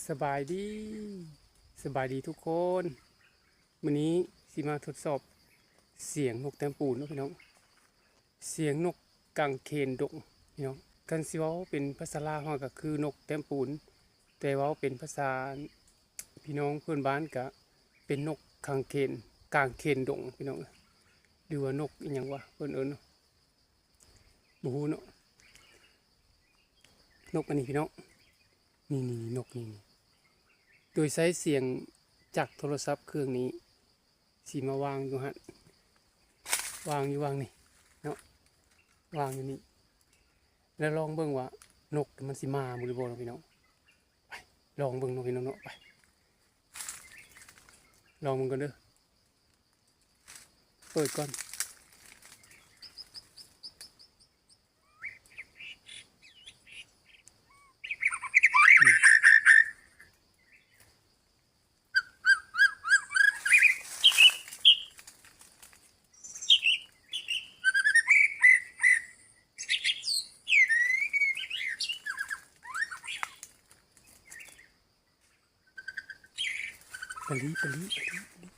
ສະບາຍດີ ສະບາຍດີທຸກຄົນ. ມື້ນີ້ຊິມາທົດສອບສຽງນົກແຕ້ມປູນເນາະພີ່ນ້ອງ, ສຽງນົກກາງເຂນດົງພີ່ນ້ອງ. ຄັນຊິເວົ້າເປັນພາສາລາວເຮົາກໍຄືນົກແຕ້ມປູນ, ແຕ່ເວົ້າເປັນພາສາພີ່ນ້ອງເພື່ອນບ້ານກໍເປັນນົກກາງເຂນ, ກາງເຂນດົງພີ່ນ້ອງເອີຍ. ຫຼືວ່ານົກອີ່ຫຍັງວະ ເພິ່ນເອີ້ນເນາະ. ບໍ່ຮູ້ເນາະ. ນົກອັນນີ້ພີ່ນ້ອງ, ນີ້ໆໆ ນົກນີ້ ໂດຍໃຊ້ສຽງຈາກໂທລະສັບເຄື່ອງນີ້ ຊິມາວາງຢູ່ຫັ້ນ, ວາງຢູ່ວາງນີ້ເນາະ, ວາງຢູ່ນີ້ ແລ້ວລອງເບິ່ງວ່ານົກມັນຊິມາບໍ່ ຫຼືບໍ່ເນາະພີ່ນ້ອງ. ໄປ ລອງເບິ່ງເນາະພີ່ນ້ອງເນາະ, ໄປ ລອງເບິ່ງກ່ອນເດີ. ເປີດກ່ອນ. ປະລີ ປະລີ ປະລີ ປະລີ.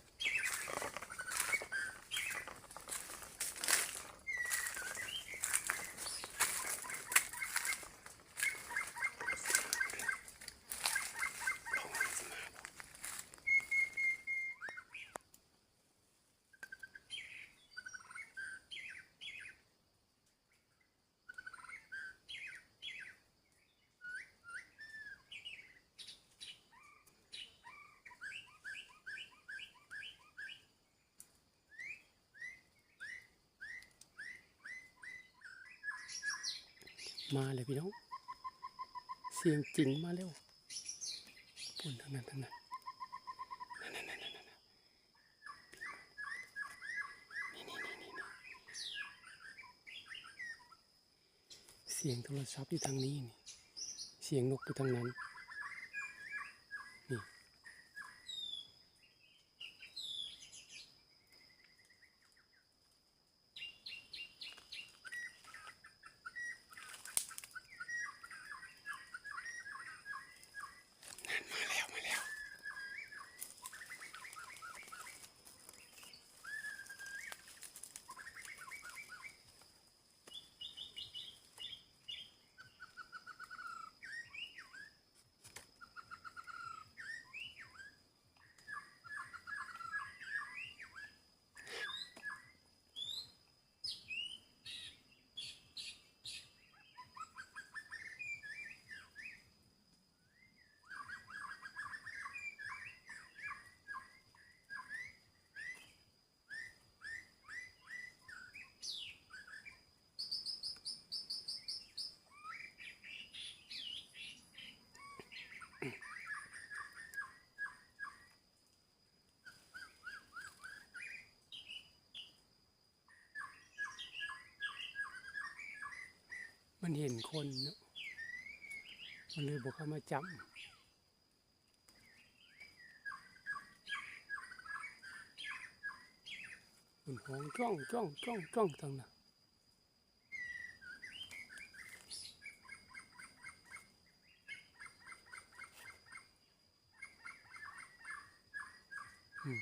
ມາແລ້ວພີ່ນ້ອງ, ສຽງຈິງມາແລ້ວ. ພຸ້ນ ທາງນັ້ນ ທາງນັ້ນ ນັ້ນໆໆໆ ນີ້ໆໆໆ ສຽງໂທລະສັບຢູ່ທາງນີ້ນີ້, ສຽງນົກຢູ່ທາງນັ້ນນີ້. ນັ້ນ ມາແລ້ວ ມາແລ້ວ. ມັນເຫັນຄົນເນາະ ມັນເລີຍບໍ່ເຂົ້າມາຈ້ຳ. ມັນຮ້ອງຈ້ອງໆໆໆ ທາງນັ້ນ. ອືມ.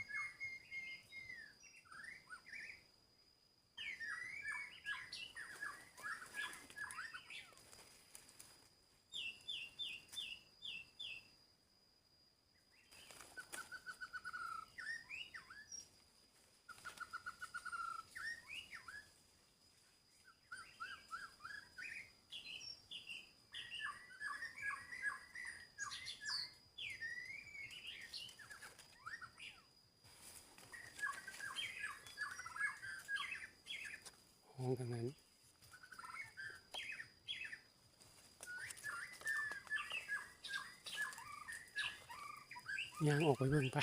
ຮ້ອງທາງນັ້ນ ຍ່າງອອກໄປເບິ່ງໄປ.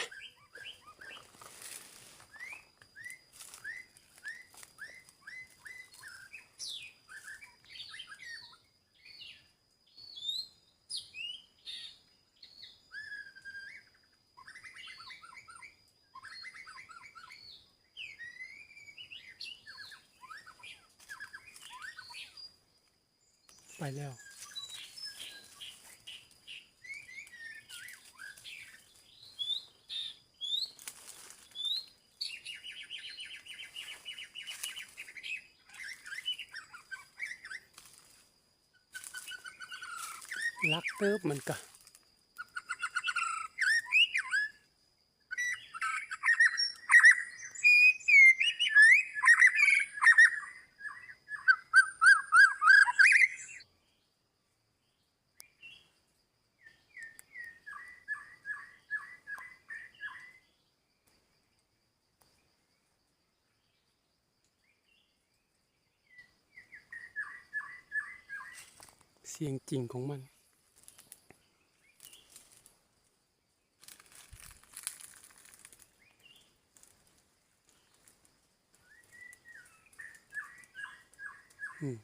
ໄປແລ້ວ. ລັກເຕີບມັນກະ. ສຽງຈິງຂອງມັນ. ອືມ.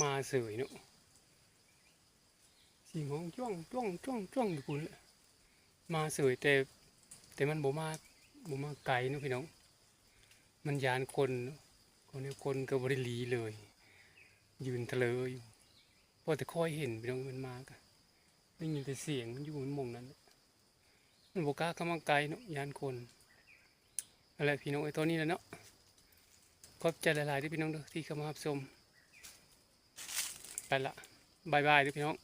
ມາເສີຍເນາະ ສຽງຮ້ອງຈ້ວງ ຈ້ວງ ຈ້ວງ ຈ້ວງຢູ່ພຸ້ນແຫຼະ ມາເສີຍ ແຕ່ ແຕ່ມັນບໍ່ມາ ບໍ່ມາໄກເນາະພີ່ນ້ອງ ມັນຢ້ານຄົນເນາະ ຄົນ ຄົນກໍບໍ່ໄດ້ຫຼີເລີຍ ຢືນທະເລີຢູ່ ພໍແຕ່ຄ່ອຍເຫັນພີ່ນ້ອງ ມັນມາກະ ໄດ້ຍິນແຕ່ສຽງ ມັນຢູ່ໝ່ອງນັ້ນແຫຼະ ມັນບໍ່ກ້າເຂົ້າມາໃກ້ເນາະ ຢ້ານຄົນ. ນັ້ນແຫຼະພີ່ນ້ອງເອີຍ ເທົ່ານີ້ແຫຼະເນາະ ຂອບໃຈຫຼາຍໆເດີພີ່ນ້ອງເດີ ທີ່ເຂົ້າມາຮັບຊົມ ໄປລະ ບາຍບາຍເດີພີ່ນ້ອງ.